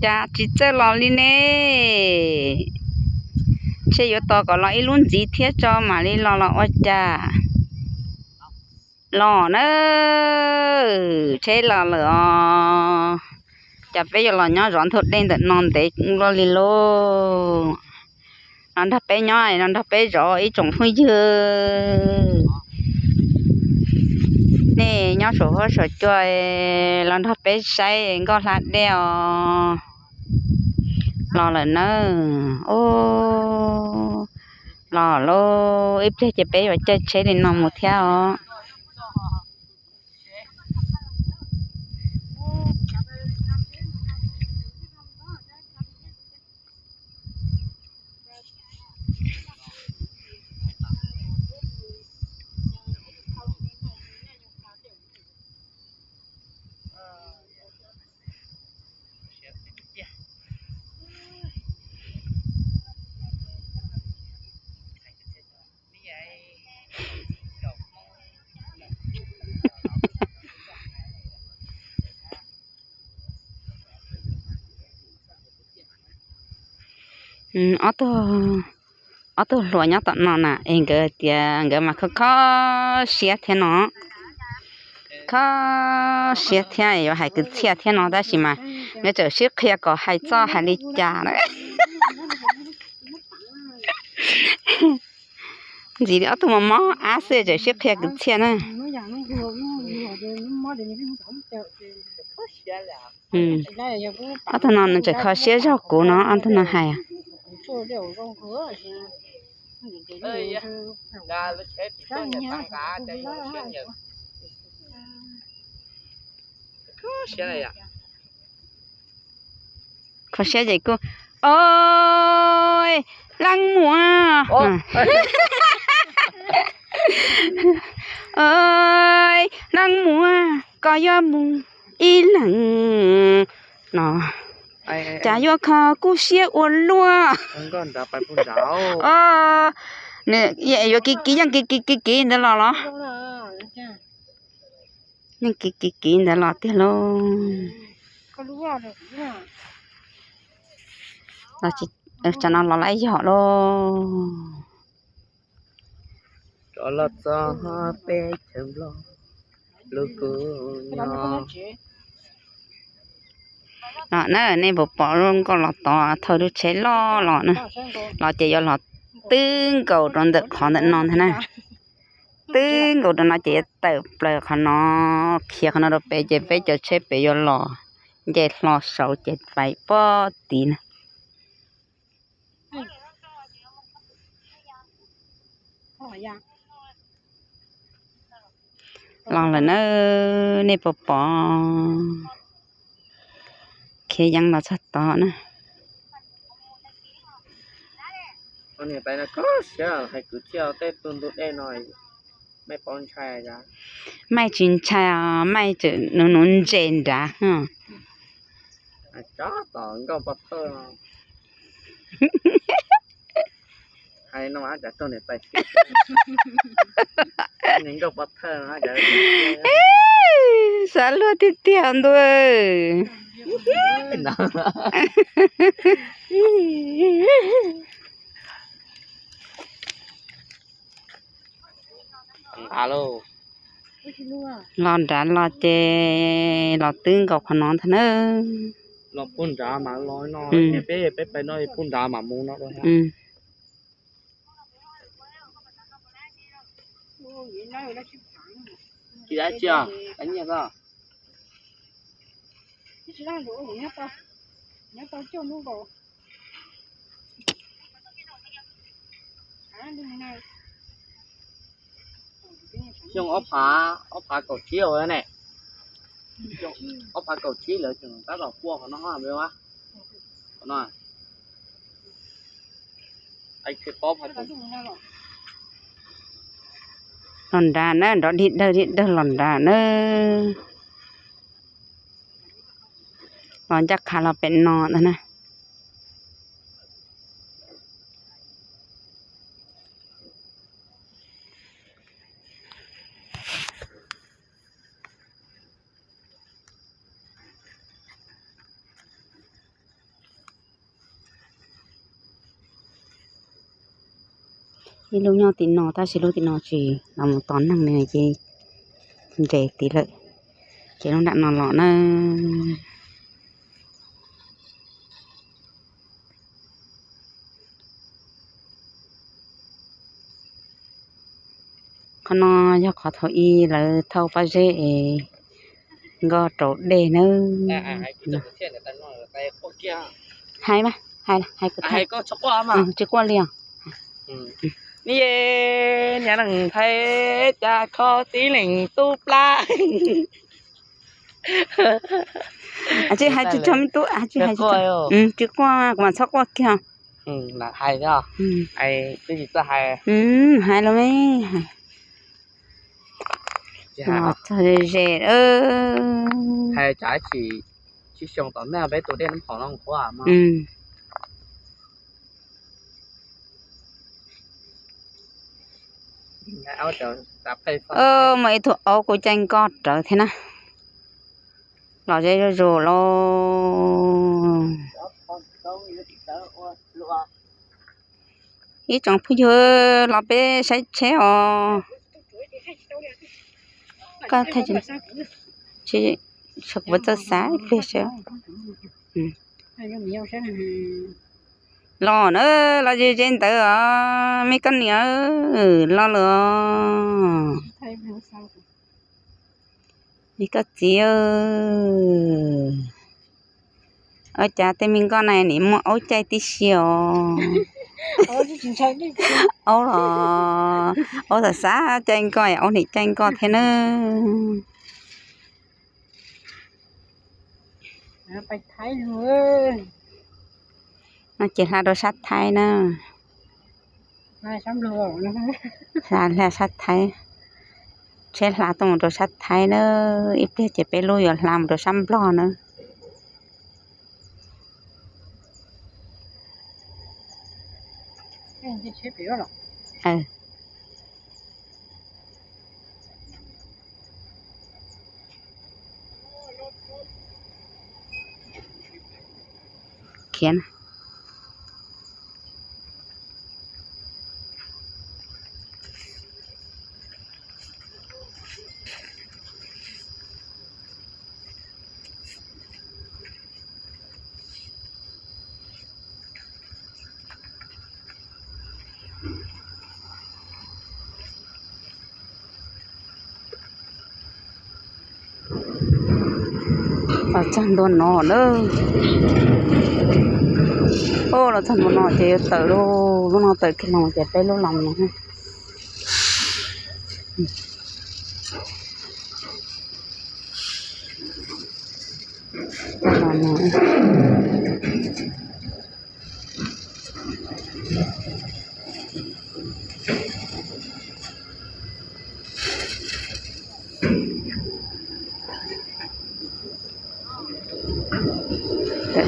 ຈາຈິເຈີຫຼໍ່ລີເນ ເຊຢູ່ຕໍ່ກໍຫຼໍ່ອີລຸນຈີທຽວຈອມາລີຫຼໍ່ຫຼໍ່ອອດຈາ ຫຼໍ່ເນີ ເຊຫຼໍ່ເລີອ ຈາເປຍອລອຍອນທຸເດນເດີນອນເດກລໍລີໂລ ນອນທະເປຍອຍ ນອນທະເປຍອ ອີຈົງຜູ້ຍື ນີ້ຍອດໂສໂຮໂສຈວຍ ລອນທະເປຍໄຊ ກໍລາດແດວ ລໍເລີເນີ ໂອ້ ລໍໂລ ອີເປຍຈະເປຍວ່າເຈີເຊດີນອນໝູທຽວ ອືມ ອໍໂຕ ອໍໂຕ ຫຼົວຍອດຕອນນອນນະ ເອງເກີດຕຽງເກີດມາ ຂໍ ຂໍເຊຍທຽວເນາະ ຂໍເຊຍທຽວ ເອວາໃຫ້ກຶດເຊຍທຽວເນາະ ຕາຊິມາ ເງີ້ຍເຈີຊິເຄຍກໍໃຫ້ເຈົ້າໃຫ້ລິຈານະ. ຈີອອໂຕມອມອ ອາເຊຈະຊິເຄຍກຶດເຊຍນະ ອືມ ອອໂຕນອນຈະຂໍເຊຍຊອກກູເນາະ ອອໂຕນອນໃຫ້ ຂໍເຊຍໃຈກູ ໂອ້ຍ ຫຼັງໝວ ໂອ້ ເອີຍ ຫຼັງໝວ ກໍຢ່າໝູ ອີຫຼັງເນາະ ຈາຍົວຂໍກູເຊຍອວນລົວ ເອີ ເນຍ ເຢຍ ກິກິ ຍັງກິກິກິກິ ເດີລໍລໍ ຍັງກິກິກິ ເດີລໍຕິໂລ ລໍຊິ ເອີ ຈະນອນລໍໄລ່ເຍາະໂລ. ເນາະ ເນີ ໃນບໍ່ປໍລົງກໍລໍຕໍ່ ເທົ່າດູເຊລໍລໍເນີ ລໍເຈຍອລໍຕຶງກາໂດນເດີຂອງເດີນອນຫັ້ນນະ ຕຶງກາໂດນເນາະ ເຈຍເຕີບເປີຂະເນາະ ເຂຍຂະເນາະ ໂດເປເຈເປເຈເຊເປຍໍລໍ ເຈລໍເສົາເຈໄປປໍຕີນະ. ລອງລະເນີ ເນປປ ເຄຍັງລະສະຕໍນະ ຕອນນີ້ໄປນະກໍເຊຍ ໃຫ້ກູທຽວເຕະຕຸນດຸເອໜ້ອຍ ໄມ້ປອນໄຊອາຈານ ໄມ້ຈິນໄຊອາ ໄມ້ຈະໜູນເຈນດາ ຮະ ອາຈານຕອນກໍປະເທີ ໃຫ້ນ້ອງອາຈານຕົວນີ້ໄປ ຍັງກໍປະເທີນອາຈານ ສາຫຼວດຕິດຕຽມດ້ວຍ ອາໂລ ລອນດາລອເຈ ລອຕຶງກັບຂະນອນທະເນີ ລອປຸນດາມາລອຍນອນ ອືມ ເປ ເປ ໄປນອນປຸນດາມາມູນອນ ອືມ ກິນໄດ້ເຈ້ຍ ອັນນີ້ກໍ ຍ້ອນເອົາຜ້າ ເອົາຜ້າເກົາຊີ້ເອົາແນ່ ເອົາຜ້າເກົາຊີ້ແລ້ວຈຶ່ງຕັດອອກພວກເນາະ ແມ່ນວ່າ ເນາະ ໄອ້ຄືປ້ອມໃຫ້ຜົມ ລອນດາເນີ ດອກດິດເດີ ດິດເດີ ລອນດາເນີ ລອນຈັກຂາລາວເປັນນອນນະ. Ê, lub nyob tim no tab sis lub tim no tsis los mus tos neeg li ces nres tim lawm, ces lub nram no los na. Qhov no yog qhov thaum ub lawv thauj pob zeb es nkoj rau dej nawb. Hais mas, hais, hais kuv tsis quaj li os. Ni ye, nia neeg Thaib ca kho tib leeg tub plab. Hais tsis tau me tub, hais tsis, hais tsis tau. Tsis quaj, kuv mam txhob quaj kiag. Hais, hais los me, hais. Hais tsis, tsis xyoo tom nej peb tus dej Nab Phom no quaj mas. Muaj ib tug aub kuv caij nkoj rawv thiab na. Los ze zuj zus lauj. Ib tsoom phooj ywg, los peb saib tsheb os. Koj thaij, kuv txawj xav ib pliag saib. Los na, los ze ze ntawd os, me koj niam, los lawm os. Me koj txiv, ua cas tej me nkoj na nim muaj aub caij tib si os. Aub los, aub xav xav caij nkoj, aub nim caij nkoj thiab nawb. No ces hla rau sab Thaib na. Hla, hla sab Thaib. Tsheb hla tuaj mus rau sab Thaib na. Ib pliag ces peb lub yuav hla mus rau sab Nplog na. Khiav. Los txog ntua no na. Los txog ntua no ces yuav tawm lauj, lub no tawm kiag los ces peb lub los mus. Tawm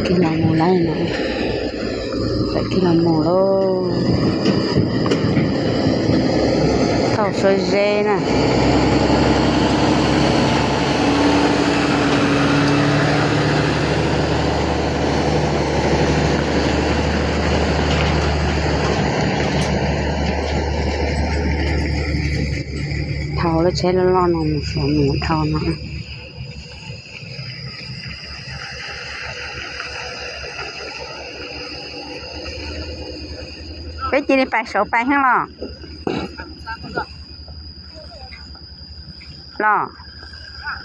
kiag los mus lawm na, tawm kiag los mus lauj. Thauj Suav Zeb na. Dhau lub tsheb loj loj no mus Suav mus dhau no. Peb cia li pais Suav pais heev los. Los,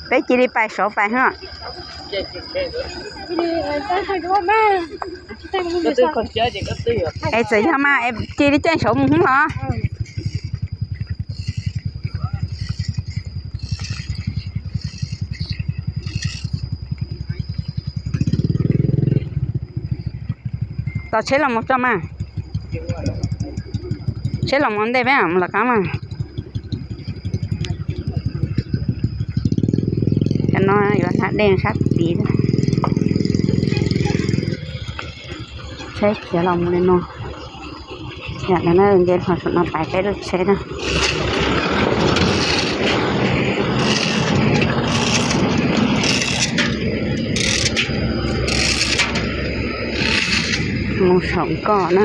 peb cia li pais Suav pais heev. Es txawm yog mas es cia li caij Suav mus heev los. Tos tsheb los mus tso mas. Tsheb los mus ua ntej peb mam los qab mas. Cov no yuav hla dej sab tid. Tsheb khiav los mus li no. Yam no na, nce qhov saum no pais peb lub tsheb na. Mus saum ko na.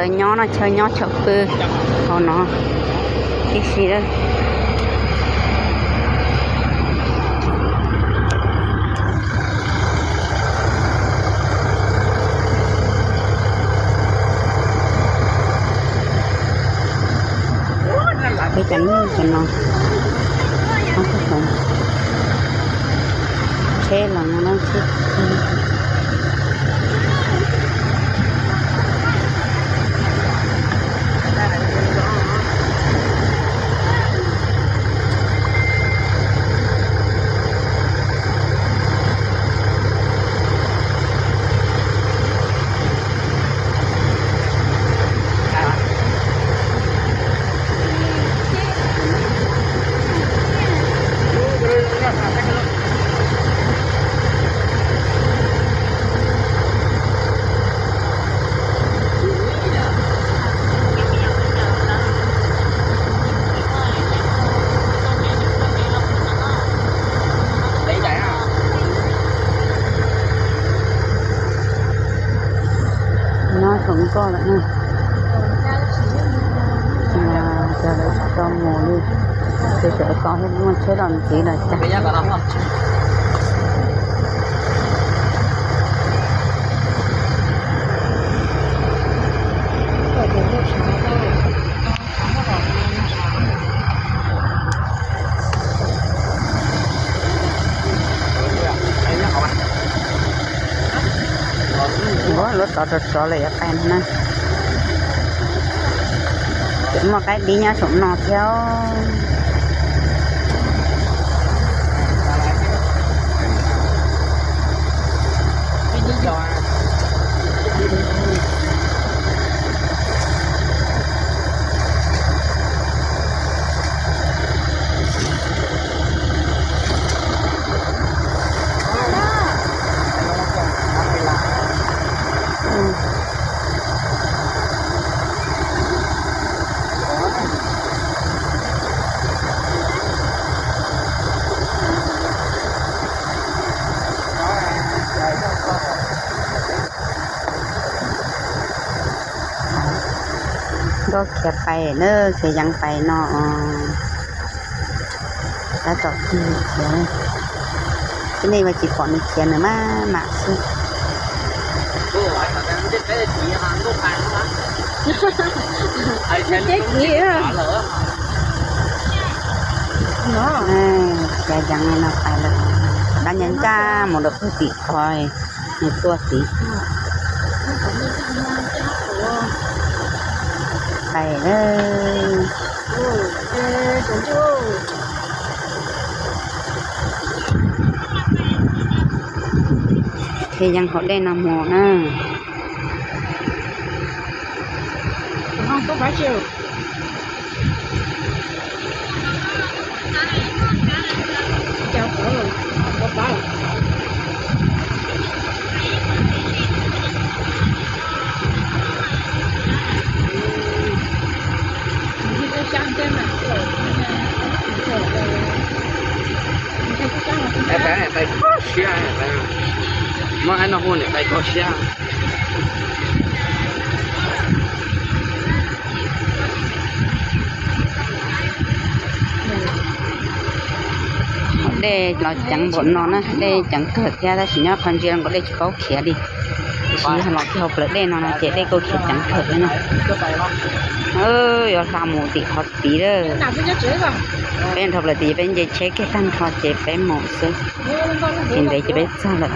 ເຊີຍຍໍ້ເນາະ ເຊີຍຍໍ້ ເຊີຍປືເຂົາເນາະ ອີກຊີ້ເດີ. ເຮັດຈັ່ງນີ້ກັນເນາະ ເອົາ ເທລະນະ ເທ ເນາະ ສົມກໍລະເນາະ ຈະ ຈະໄດ້ຕໍ່ໝູ່ນີ້ ຈະ ຈະຕໍ່ເຮັດມັນເຮັດດອນຈີນະ ຈະ ໂອ້ຍ ລົດຈອດ ຈອດ ຈອດເລີຍ ໄປນະ ໝົດໄກດີນະ ສົມນອກທ່ຽວ. ກໍເຂຍໄປເດີ ເຂຍຍັງໄປເນາະ ແລ້ວຈອດທີ່ເຂຍ ທີ່ນີ້ວ່າຊິຂໍອະນຸຍາດນະ ມາ ມາຊິ ເຈັກດີ ເອີ ເນາະ ເອີ ເຂຍຍັງເນາະ ໄປແລ້ວ ບ້ານຍັງຈ້າ ໝົດດອກຜູ້ຕິຄອຍ ໃນຕົວຕິ ໄປເດີ ເຮັດຫຍັງເຂົາໄດ້ນຳໝໍນະ. Đê lòi chắng bột non á, đê chắng cợt ra, ta chỉ nhớ phần riêng có đê chỉ có khía đi. Chỉ là lòi theo plate đê non là chế đê cô khía chắng cợt đấy nè. Ơ, yo làm một tí khó tí đó. Bên thập là tí bên chế chế cái tăng khó chế bé một xíu. Thì đấy chỉ bé sao lận.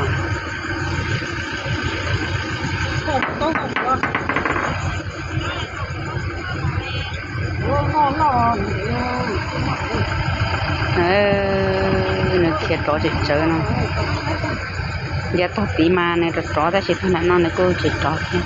Ơ, nó kia đó chết chớ nó. Giờ tao tí mà này, tao đó ta sẽ thằng nó, nó cô chết đó kia.